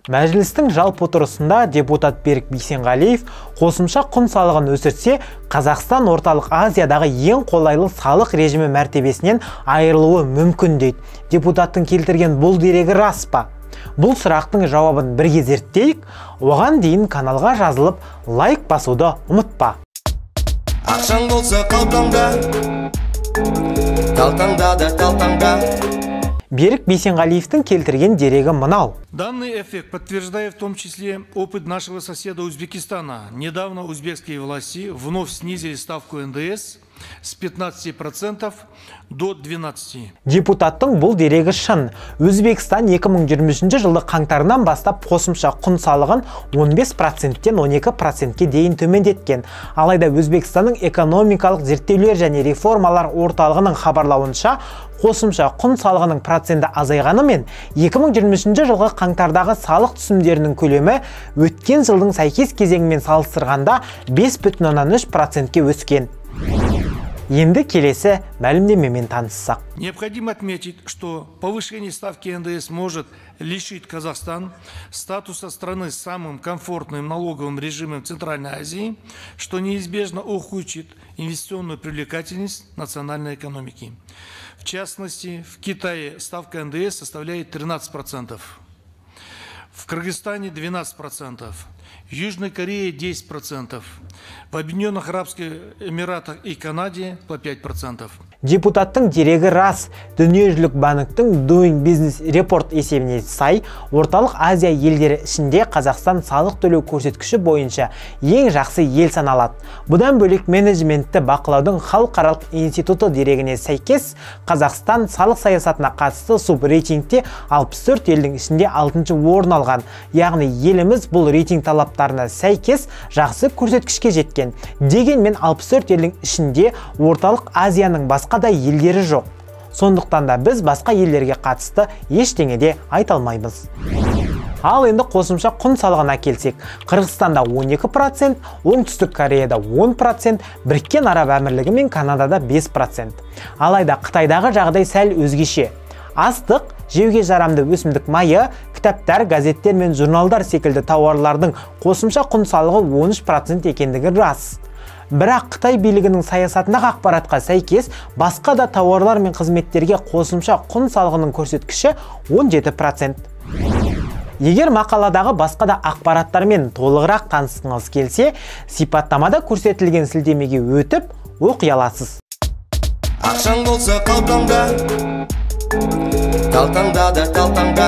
Мәжілістің жалпы отырысында депутат Берік Бейсенғалиев қосымша құн салығын өсірсе, Қазақстан Орталық Азиядағы ең қолайлы салық режимі мәртебесінен айырылуы мүмкін дейді. Депутаттың келтірген бұл дерегі рас па? Бұл сұрақтың жауабын бірге зерттейік. Оған дейін каналға жазылып, лайк басуды ұмытпа. Ақшаң болса қалтаңда, қалтаңда да қалтаңда. Берік Бейсенғалиевтің келтірген дерегі мынау. Данный эффект подтверждает в том числе опыт нашего соседа Узбекистана. Недавно узбекские власти вновь снизили ставку НДС с 15% до 12%. Депутаттың бұл дерегі шын. Өзбекстан 2023 жылы қаңтарынан бастап қосымша құн салығын 15%-тен 12%-ке дейін төмендеткен. Алайда Өзбекстанның экономикалық зерттеулер және реформалар орталығының хабарлауынша, қосымша құн салығының проценті азайғанымен 2023 жылғы қаңтардағы салық түсімдерінің көлемі өткен жылдың сәйкес кезеңімен салыстырғанда 5,3%-ке өскен. Енді келесі мәлімдемемен таныссақ. Необходимо отметить, что повышение ставки НДС может лишить Казахстан статуса страны с самым комфортным налоговым режимом Центральной Азии, что неизбежно ухудшит инвестиционную привлекательность национальной экономики. В частности, в Китае ставка НДС составляет 13%, в Кыргызстане 12%, в Южной Корее 10%, в Объединенных Арабских Эмиратах и Канаде по 5%. Депутаттың дерегі рас. Дүниежүзілік банктің Doing Business Report есебіне сай, Орталық Азия елдері ішінде Қазақстан салық төлеу көрсеткіші бойынша ең жақсы ел саналады. Бұдан бөлек менеджментті бақылаудың халықаралық институты дерегіне сәйкес, Қазақстан салық саясатына қатысты субрейтингте 64 елдің ішінде 6-шы орын алған. Яғни еліміз бұл рейтинг талаптарына сәйкес жақсы көрсеткішке жеткен. Дегенмен 64 елдің ішінде Орталық Азияның басқа да елдері жоқ. Сондықтан да біз басқа елдерге қатысты ештеңе де айта алмаймыз. Ал енді қосымша құн салығына келсек, Қырғызстанда 12%, Оңтүстік Кореяда 10%, Біріккен Араб Әмірлігі мен Канадада 5%. Алайда Қытайдағы жағдай сәл өзгеше. Астық, жеуге жарамды өсімдік майы, кітаптар, газеттер мен журналдар секілді тауарлардың қосымша құн салығы 13% екендігі рас. Бірақ Қытай билігінің саясатындағы ақпаратқа сәйкес, басқа да тауарлар мен қызметтерге қосымша құн салығының көрсеткіші 17%. Егер мақаладағы басқа да ақпараттармен толығырақ танысқыңыз келсе, сипаттамада көрсетілген сілтемеге өтіп, оқи аласыз. Ақшаң болса қалтаңда, қалтаңда да қалтаңда.